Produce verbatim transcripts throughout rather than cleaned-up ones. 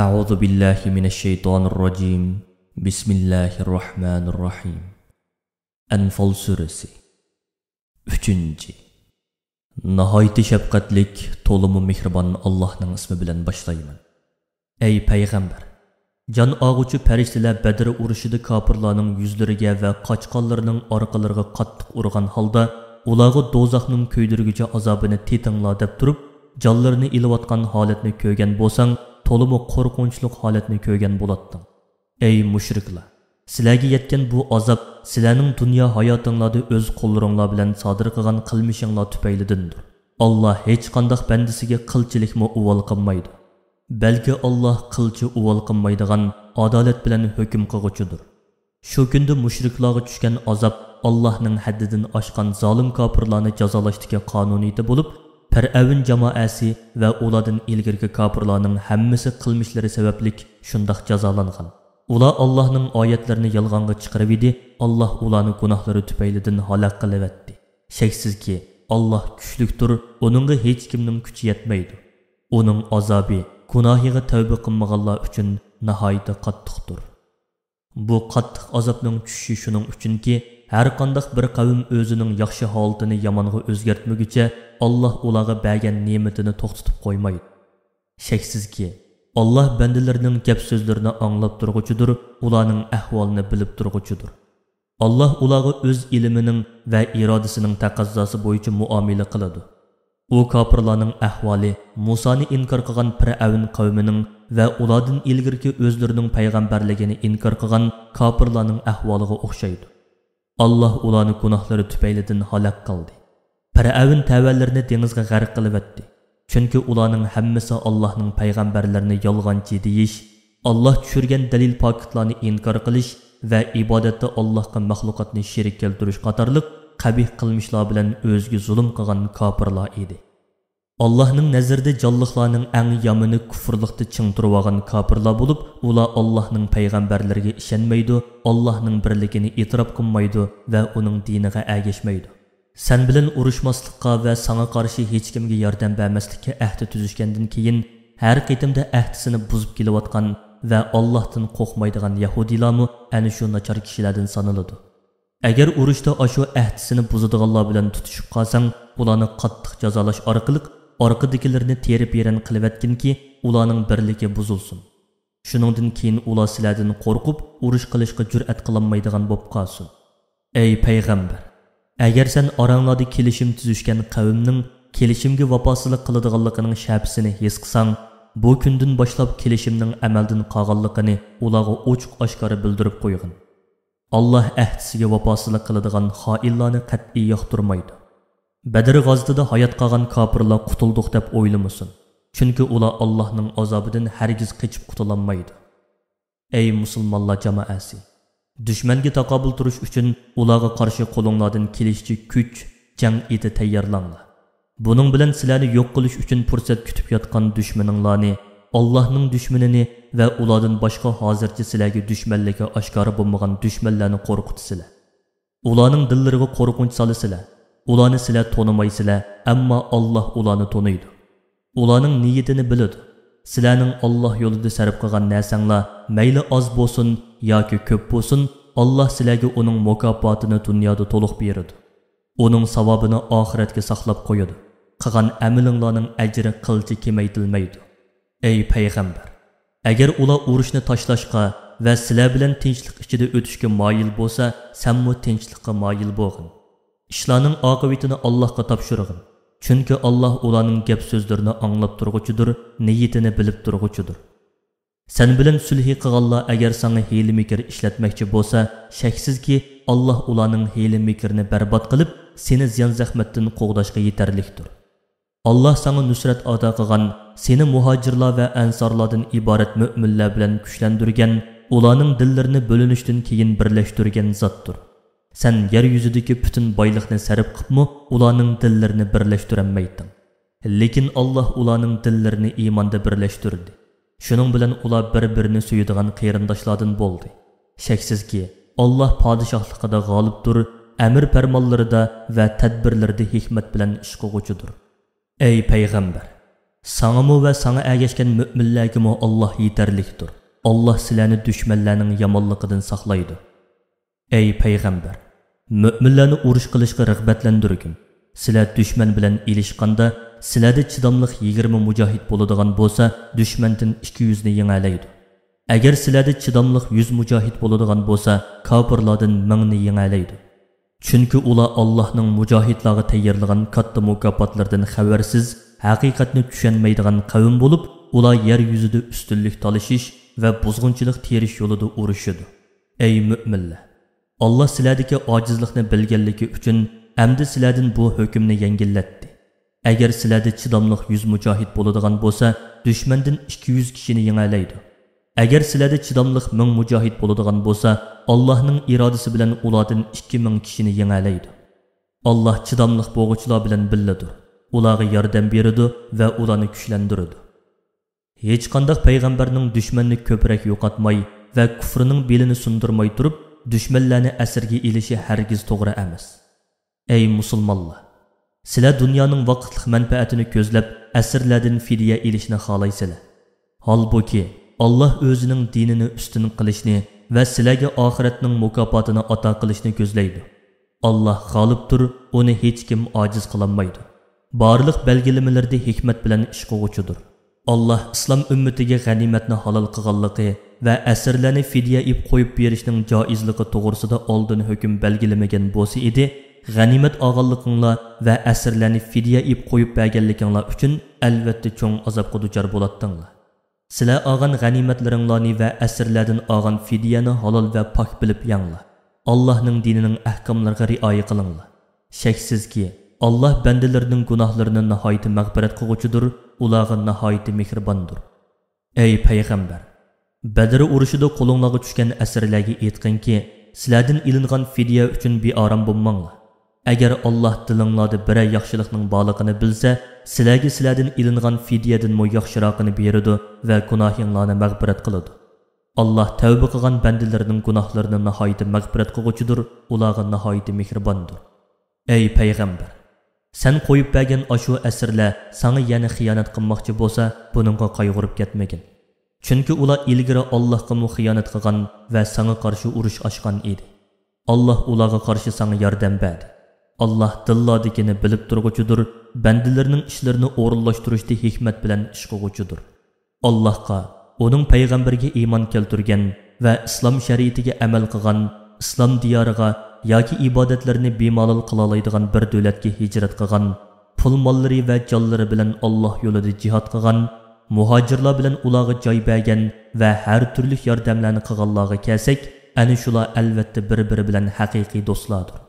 أعوذ بالله من الشيطان الرجيم. بسم الله الرحمن الرحيم. ئەنفال سۈرىسى. ئۈچىنچى. ناھايىتى شەپقەتلىك، تولىمۇ مېھرىبان ئاللاھنىڭ ئىسمى بىلەن باشلايمەن. ئەي پەيغەمبەر! جان ئالغۇچى پەرىشتىلەر بەدر ئۇرۇشىدا كاپىرلارنىڭ يۈزلىرىگە ۋە قاچقانلىرىنىڭ ئارقىلىرىغا قاتتىق ئۇرغان ھالدا، ئۇلارغا دوزاخنىڭ كۆيدۈرگۈچى ئازابىنى تېتىڭلار دەپ تۇرۇپ، جانلىرىنى ئېلىۋاتقان ھالەتنى كۆرگەن بولساڭ، تولىمۇ قورقۇنچلۇق ھالەتنى كۆرگەن بولاتتىڭ. ئەي مۇشرىكلار! سىلەرگە يەتكەن بۇ ئازاب سىلەرنىڭ دۇنيا ھاياتىڭلاردا ئۆز قوللىرىڭلار بىلەن سادىر قىلغان قىلمىشىڭلار تۈپەيلىدىندۇر. ئاللاھ ھېچقانداق بەندىسىگە قىلچىلىكمۇ ئۇۋال قىلمايدۇ. بەلكى ئاللاھ قىلچە ئۇۋال قىلمايدىغان، ئادالەت بىلەن ھۆكۈم قىلغۇچىدۇر. شۇ كۈندە مۇشرىكلارغا چۈشكەن ئازاب ئاللاھنىڭ ھەددىدىن ئاشقان زالىم كاپىرلارنى جازالاشتىكى قانۇنىيىتى بولۇپ، پىرئەۋن جامائەسى ۋە ئۇلاردىن ئىلگىرىكى كاپىرلارنىڭ ھەممىسى قىلمىشلىرى سەۋەبلىك شۇنداق جازالانغان. ئۇلار ئاللاھنىڭ ئايەتلىرىنى يالغانغا چىقىرىۋىدى، ئاللاھ ئۇلارنى گۇناھلىرى تۈپەيلىدىن ھالاك قىلىۋەتتى. شەكسىزكى، ئاللاھ كۈچلۈكتۇر، ئۇنىڭغا ھېچكىمنىڭ كۈچى يەتمەيدۇ. ئۇنىڭ ئازابى گۇناھىغا تەۋبە قىلمىغانلار ئۈچۈن ناھايىتى قاتتىقتۇر. بۇ قاتتىق ئازابنىڭ چۈشۈشى شۇنىڭ ئۈچۈنكى، ھەرقانداق بىر قەۋم ئۆزىنىڭ ياخشى ھالىتىنى يامانغا ئۆزگەرتمىگۈچە، ئاللاھ ئۇلارغا بەرگەن نېمىتىنى توختىتىپ قويمايدۇ. شەكسىزكى، ئاللاھ بەندىلىرىنىڭ گەپ-سۆزلىرىنى ئاڭلاپ تۇرغۇچىدۇر، ئۇلارنىڭ ئەھۋالىنى بىلىپ تۇرغۇچىدۇر. ئاللاھ ئۇلارغا ئۆز ئىلمىنىڭ ۋە ئىرادىسىنىڭ تەقەززاسى بويىچە مۇئامىلە قىلىدۇ. ئۇ كاپىرلارنىڭ ئەھۋالى مۇسانى ئىنكار قىلغان پىرئەۋن قەۋمىنىڭ ۋە ئۇلاردىن ئىلگىرىكى ئۆزلىرىنىڭ پەيغەمبەرلىكىنى ئىنكار قىلغان كاپىرلارنىڭ ئەھۋالىغا ئوخشايدۇ. ئاللاھ ئۇلارنى گۇناھلىرى تۈپەيلىدىن ھالاك قىلدى. پىرئەۋن تەۋەلىرىنى دېڭىزغا غەرق قىلىۋەتتى. چۈنكى ئۇلارنىڭ ھەممىسى ئاللاھنىڭ پەيغەمبەرلىرىنى يالغانچى دېيىش، ئاللاھ چۈشۈرگەن دەلىل پاكىتلارنى ئىنكار قىلىش ۋە ئىبادەتتە ئاللاھقا مەخلۇقاتنى شېرىك كەلتۈرۈش قاتارلىق قەبىھ قىلمىشلار بىلەن ئۆزىگە زۇلۇم قىلغان كاپىرلار ئىدى. ئاللاھنىڭ نەزىرىدە جانلىقلارنىڭ ئەڭ يامىنى كۇفرلۇقتا چىڭ تۇرۇۋالغان كاپىرلار بولۇپ، ئۇلار ئاللاھنىڭ پەيغەمبەرلىرىگە ئىشەنمەيدۇ، ئاللاھنىڭ بىرلىكىنى ئېتىراپ قىلمايدۇ ۋە ئۇنىڭ دىنىغا ئەگەشمەيدۇ. سەن بىلەن ئۇرۇشماسلىققا ۋە ساڭا قارشى ھېچكىمگە ياردەم بەرمەسلىككە ئەھدى تۈزۈشكەندىن كېيىن، ھەر قېتىمدا ئەھدىسىنى بۇزۇپ كېلىۋاتقان ۋە ئاللاھتىن قورقمايدىغان يەھۇدىيلارمۇ ئەنە شۇ ناچار كىشىلەردىن سانىلىدۇ. ئەگەر ئۇرۇشتا ئاشۇ ئەھدىسىنى بۇزىدىغانلار بىلەن تۇتۇشۇپ قالساڭ، ئۇلارنى قاتتىق جازالاش ئارقىلىق ئارقىدىكىلىرىنى تېرە-پېرەن قىلىۋەتكىنكى، ئۇلارنىڭ بىرلىكى بۇزۇلسۇن. شۇنىڭدىن كېيىن ئۇلار سىلەردىن قورقۇپ، ئۇرۇش قىلىشقا جۈرئەت قىلالمايدىغان بولۇپ قالسۇن. ئەي پەيغەمبەر! ئەگەر سەن ئاراڭلاردا كېلىشىم تۈزۈشكەن قەۋمنىڭ كېلىشىمگە ۋاپاسىزلىق قىلىدىغانلىقىنىڭ شەپىسىنى ھېس قىلساڭ، بۇ كۈندىن باشلاپ كېلىشىمنىڭ ئەمەلدىن قالغانلىقىنى ئۇلارغا ئوچۇق-ئاشكارا بىلدۈرۈپ قويغىن. ئاللاھ ئەھدىسىگە ۋاپاسىزلىق قىلىدىغان خائىنلارنى قەتئىي ياقتۇرمايدۇ. بەدر غازىتىدا ھايات قالغان كاپىرلار قۇتۇلدۇق دەپ ئويلىمىسۇن، چۈنكى ئۇلار ئاللاھنىڭ ئازابىدىن ھەرگىز قېچىپ قۇتۇلالمايدۇ. ئەي مۇسۇلمانلار جامائەسى! دۈشمەنگە تاقابىل تۇرۇش ئۈچۈن ئۇلارغا قارشى قولۇڭلاردىن كېلىشىچە كۈچ، جەڭ ئېتى تەييارلاڭلار. بۇنىڭ بىلەن سىلەرنى يوق قىلىش ئۈچۈن پۇرسەت كۈتۈپ ياتقان دۈشمىنىڭلارنى، ئاللاھنىڭ دۈشمىنىنى ۋە ئۇلاردىن باشقا ھازىرچە سىلەرگە دۈشمەنلىكى ئاشكارا بولمىغان دۈشمەنلەرنى قورقۇتىسىلەر. ئۇلارنىڭ دىللىرىغا قورقۇنچ سالىسىلەر. ئۇلارنى سىلەر تونۇمايسىلەر، ئەمما ئاللاھ ئۇلارنى تونۇيدۇ. ئۇلارنىڭ نىيىتىنى بىلىدۇ. سىلەرنىڭ ئاللاھ يولىدا سەرپ قىلغان نەرسەڭلار مەيلى ئاز بولسۇن ياكى كۆپ بولسۇن، ئاللاھ سىلەرگە ئۇنىڭ مۇكاپاتىنى دۇنيادا تولۇق بېرىدۇ. ئۇنىڭ ساۋابىنى ئاخىرەتكە ساقلاپ قويىدۇ. قىلغان ئەمىلىڭلارنىڭ ئەجرى قىلچە كېمەيتىلمەيدۇ. ئەي پەيغەمبەر! ئەگەر ئۇلار ئۇرۇشنى تاشلاشقا ۋە سىلەر بىلەن تىنچلىق ئىچىدە ئۆتۈشكە مايىل بولسا، سەنمۇ تىنچلىققا مايىل بولغىن. ئىشلارنىڭ ئاقىۋىتىنى ئاللاھقا تاپشۇرغىن، چۈنكى ئاللاھ ئۇلارنىڭ گەپ-سۆزلىرىنى ئاڭلاپ تۇرغۇچىدۇر، نىيىتىنى بىلىپ تۇرغۇچىدۇر. سەن بىلەن سۈلھى قىلغانلار ئەگەر ساڭا ھىيلە-مىكىر ئىشلەتمەكچى بولسا، شەكسىزكى، ئاللاھ ئۇلارنىڭ ھىيلە-مىكرىنى بەربات قىلىپ، سېنى زىيان-زەخمەتتىن قوغداشقا يېتەرلىكتۇر. ئاللاھ ساڭا نۇسرەت ئاتا قىلغان، سېنى مۇھاجىرلار ۋە ئەنسارلاردىن ئىبارەت مۆمىنلەر بىلەن كۈچلەندۈرگەن، ئۇلارنىڭ دىللىرىنى بۆلۈنۈشتىن كېيىن بىرلەشتۈرگەن زاتتۇر. سەن يەر يۈزىدىكى پۈتۈن بايلىقنى سەرپ قىپمۇ، ئۇلارنىڭ دىللىرىنى بىرلەشتۈرەلمەيتتىڭ. لېكىن ئاللاھ ئۇلارنىڭ دىللىرىنى ئىماندا بىرلەشتۈردى. شۇنىڭ بىلەن ئۇلار بىر-بىرىنى سۆيىدىغان قېرىنداشلاردىن بولدى. شەكسىزكى، ئاللاھ پادىشاھلىقىدا غالىبتۇر، ئەمىر-پەرمانلىرىدا ۋە تەدبىرلىرىدە ھېكمەت بىلەن ئىش قىلغۇچىدۇر. ئەي پەيغەمبەر! ساڭىمۇ ۋە ساڭا ئەگەشكەن مۆمىنلەرگىمۇ ئاللاھ يېتەرلىكتۇر. ئاللاھ سىلەرنى دۈشمەنلەرنىڭ يامانلىقىدىن ساقلايدۇ. ئەي پەيغەمبەر! مۆمىنلەرنى ئۇرۇش قىلىشقا رىغبەتلەندۈرگىن. سىلەر دۈشمەن بىلەن ئېلىشقاندا، سىلەردە چىداملىق يىگىرمە مۇجاھىد بولىدىغان بولسا، دۈشمەندىن ئىككى يۈزنى يېڭەلەيدۇ. ئەگەر سىلەردە چىداملىق يۈز مۇجاھىد بولىدىغان بولسا، كاپىرلاردىن مىڭنى يېڭەلەيدۇ. چۈنكى ئۇلار ئاللاھنىڭ مۇجاھىدلارغا تەييارلىغان كاتتا مۇكاپاتلىرىدىن خەۋەرسىز، ھەقىقەتنى چۈشەنمەيدىغان قەۋم بولۇپ، ئۇلار يەر يۈزىدە ئۈستۈنلۈك تالىشىش ۋە بۇزغۇنچىلىق تېرىش يولىدا ئۇرۇشىدۇ. ئەي مۆمىنلەر! ئاللاھ سىلەردىكى ئاجىزلىقنى بىلگەنلىكى ئۈچۈن ئەمدى سىلەردىن بۇ ھۆكۈمنى يەڭگىللەتتى. ئەگەر سىلەردە چىداملىق يۈز مۇجاھىد بولىدىغان بولسا، دۈشمەندىن ئىككى يۈز كىشىنى يېڭەلەيدۇ. ئەگەر سىلەردە چىداملىق مىڭ مۇجاھىد بولىدىغان بولسا، ئاللاھنىڭ ئىرادىسى بىلەن ئۇلاردىن ئىككى مىڭ كىشىنى يېڭەلەيدۇ. ئاللاھ چىداملىق بولغۇچىلار بىلەن بىللىدۇر. ئۇلارغا ياردەم بېرىدۇ ۋە ئۇلارنى كۈچلەندۈرىدۇ. ھېچقانداق پەيغەمبەرنىڭ دۈشمەننى كۆپرەك يوقاتماي ۋە كۇفرىنىڭ بېلىنى سۇندۇرماي تۇرۇپ، دۈشمەنلەرنى ئەسىرگە ئېلىشى ھەرگىز توغرا ئەمەس. ئەي مۇسۇلمانلار! سىلەر دۇنيانىڭ ۋاقىتلىق مەنپەئەتىنى كۆزلەپ، ئەسىرلەردىن فىدىيە ئېلىشنى خالايسىلەر. ھالبۇكى، ئاللاھ ئۆزىنىڭ دىنىنى ئۈستۈن قىلىشنى ۋە سىلەرگە ئاخىرەتنىڭ مۇكاپاتىنى ئاتا قىلىشنى كۆزلەيدۇ. ئاللاھ غالىبتۇر، ئۇنى ھېچكىم ئاجىز قىلالمايدۇ. بارلىق بەلگىلىمىلىرىدە ھېكمەت بىلەن ئىش قىلغۇچىدۇر. ئاللاھ ئىسلام ئۈممىتىگە غەنىيمەتنى ھالال قىلغانلىقى ۋە ئەسىرلەرنى فىدىيە ئېلىپ قويۇپ بېرىشنىڭ جائىزلىقى توغرىسىدا ئالدىن ھۆكۈم بەلگىلىمىگەن بولسا ئىدى، غەنىيمەت ئالغانلىقىڭلار ۋە ئەسىرلەرنى فىدىيە ئېلىپ قويۇپ بەرگەنلىكىڭلار ئۈچۈن ئەلۋەتتە چوڭ ئازابقا دۇچار بولاتتىڭلار. سىلەر ئالغان غەنىيمەتلىرىڭلارنى ۋە ئەسىرلەردىن ئالغان فىدىيەنى ھالال ۋە پاك بىلىپ يەڭلار. ئاللاھنىڭ دىنىنىڭ ئەھكاملىرىغا رىئايە قىلىڭلار. شەكسىزكى، ئاللاھ بەندىلىرىنىڭ گۇناھلىرىنى ناھايىتى مەغپىرەت قىلغۇچىدۇر، ئۇلارغا ناھايىتى مېھرىباندۇر. ئەي پەيغەمبەر! بەدر ئۇرۇشىدا قولۇڭلارغا چۈشكەن ئەسىرلەرگە ئېيتقىنكى، سىلەردىن ئېلىنغان فىدىيە ئۈچۈن بىئارام بولماڭلار. ئەگەر ئاللاھ دىلىڭلاردا بىرەر ياخشىلىقنىڭ بارلىقىنى بىلسە، سىلەرگە سىلەردىن ئېلىنغان فىدىيەدىنمۇ ياخشىراقىنى بېرىدۇ ۋە گۇناھىڭلارنى مەغپىرەت قىلىدۇ. ئاللاھ تەۋبە قىلغان بەندىلىرىنىڭ گۇناھلىرىنى ناھايىتى مەغپىرەت قىلغۇچىدۇر، ئۇلارغا ناھايىتى مېھرىباندۇر. ئەي پەيغەمبەر! سەن قويۇپ بەرگەن ئاشۇ ئەسىرلەر ساڭا يەنە خىيانەت قىلماقچى بولسا، بۇنىڭغا قايغۇرۇپ كەتمىگىن. چۈنكى ئۇلار ئىلگىرى ئاللاھقىمۇ خىيانەت قىلغان ۋە ساڭا قارشى ئۇرۇش ئاچقان ئىدى. ئاللاھ ئۇلارغا قارشى ساڭا ياردەم بەردى. ئاللاھ دىللاردىكىنى بىلىپ تۇرغۇچىدۇر، بەندىلىرىنىڭ ئىشلىرىنى ئورۇنلاشتۇرۇشتا ھېكمەت بىلەن ئىش قىلغۇچىدۇر. ئاللاھقا، ئۇنىڭ پەيغەمبىرىگە ئىمان كەلتۈرگەن ۋە ئىسلام شەرىئىتىگە ئەمەل قىلغان، ئىسلام دىيارىغا ياكى ئىبادەتلىرىنى بىمالال قىلالايدىغان بىر دۆلەتكە ھىجرەت قىلغان، پۇل-ماللىرى ۋە جانلىرى بىلەن ئاللاھ يولىدا جىھاد قىلغان، مۇھاجىرلار بىلەن ئۇلارغا جاي بەرگەن ۋە ھەر تۈرلۈك ياردەملەرنى قىلغانلارغا كەلسەك، ئەنە شۇلار ئەلۋەتتە بىر-بىرى بىلەن ھەقىقىي دوستلاردۇر.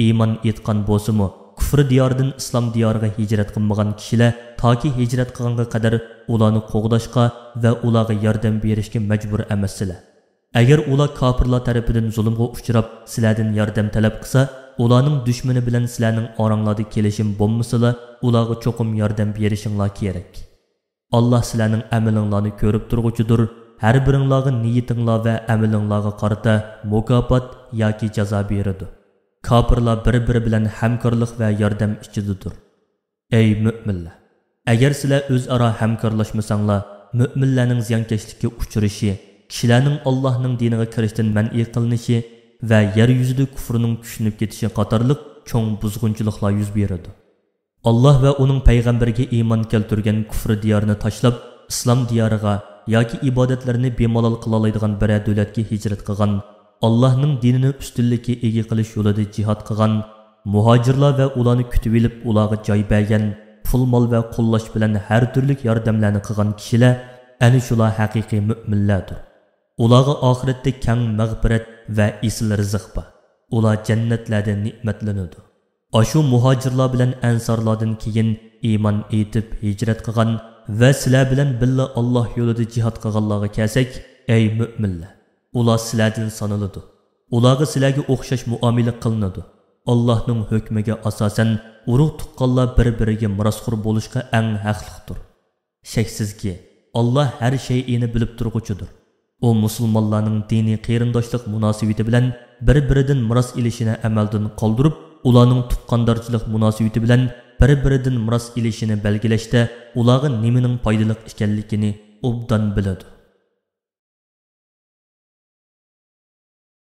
ئىمان ئېيتقان بولسىمۇ، كۇفر دىيارىدىن ئىسلام دىيارىغا ھىجرەت قىلمىغان كىشىلەر تاكى ھىجرەت قىلغانغا قەدەر ئۇلارنى قوغداشقا ۋە ئۇلارغا ياردەم بېرىشكە مەجبۇر ئەمەسسىلەر. ئەگەر ئۇلار كاپىرلار تەرىپىدىن زۇلۇمغا ئۇچراپ، سىلەردىن ياردەم تەلەپ قىلسا، ئۇلارنىڭ دۈشمىنى بىلەن سىلەرنىڭ ئاراڭلاردا كېلىشىم بولمىسىلا، ئۇلارغا چوقۇم ياردەم بېرىشىڭلار كېرەك. ئاللاھ سىلەرنىڭ ئەمىلىڭلارنى كۆرۈپ تۇرغۇچىدۇر، ھەر بىرىڭلارغا نىيىتىڭلار ۋە ئەمىلىڭلارغا قارىتا مۇكاپات ياكى جازا بېرىدۇ. كاپىرلار بىر-بىرى بىلەن ھەمكارلىق ۋە ياردەم ئىچىدىدۇر. ئەي مۆمىنلەر! ئەگەر سىلەر ئۆزئارا ھەمكارلاشمىساڭلار، مۆمىنلەرنىڭ زىيانكەشلىككە ئۇچرىشى، كىشىلەرنىڭ ئاللاھنىڭ دىنىغا كىرىشتىن مەنئى قىلىنىشى ۋە يەر يۈزىدە كۇفرىنىڭ كۈچىيىپ كېتىشى قاتارلىق چوڭ بۇزغۇنچىلىقلار يۈز بېرىدۇ. ئاللاھ ۋە ئۇنىڭ پەيغەمبىرىگە ئىمان كەلتۈرگەن كۇفر دىيارىنى تاشلاپ، ئىسلام دىيارىغا ياكى ئىبادەتلىرىنى بىمالال قىلالايدىغان بىرەر دۆلەتكە ھىجرەت قىلغان، ئاللاھنىڭ دىنىنى ئۈستۈنلۈككە ئىگە قىلىش يولىدا جىھاد قىلغان، مۇھاجىرلار ۋە ئۇلارنى كۈتۈۋېلىپ، ئۇلارغا جاي بەرگەن، پۇل-مال ۋە قوللاش بىلەن ھەر تۈرلۈك ياردەملەرنى قىلغان كىشىلەر، ئەنە شۇلار ھەقىقىي مۆمىنلەردۇر. ئۇلارغا ئاخىرەتتە كەڭ مەغپىرەت ۋە ئېسىل رىزىق بار. ئۇلار جەننەتلەردە نېمەتلىنىدۇ. ئاشۇ مۇھاجىرلار بىلەن ئەنسارلاردىن كېيىن ئىمان ئېيتىپ ھىجرەت قىلغان ۋە سىلەر بىلەن بىللە ئاللاھ يولىدا جىھاد قىلغانلارغا كەلسەك، ئەي مۆمىنلەر! ئۇلار سىلەردىن سانىلىدۇ. ئۇلارغا سىلەرگە ئوخشاش مۇئامىلە قىلىنىدۇ. ئاللاھنىڭ ھۆكمىگە ئاساسەن، ئۇرۇق-تۇغقانلار بىر-بىرىگە مىراسخور بولۇشقا ئەڭ ھەقلىقتۇر. شەكسىزكى، ئاللاھ ھەر شەيئىنى بىلىپ تۇرغۇچىدۇر. ئۇ مۇسۇلمانلارنىڭ دىنىي قېرىنداشلىق مۇناسىۋىتى بىلەن بىر-بىرىدىن مىراس ئېلىشىنى ئەمەلدىن قالدۇرۇپ، ئۇلارنىڭ تۇغقاندارچىلىق مۇناسىۋىتى بىلەن بىر-بىرىدىن مىراس ئېلىشىنى بەلگىلەشتە ئۇلارغا نېمىنىڭ پايدىلىق ئىكەنلىكىنى ئوبدان بىلىدۇ.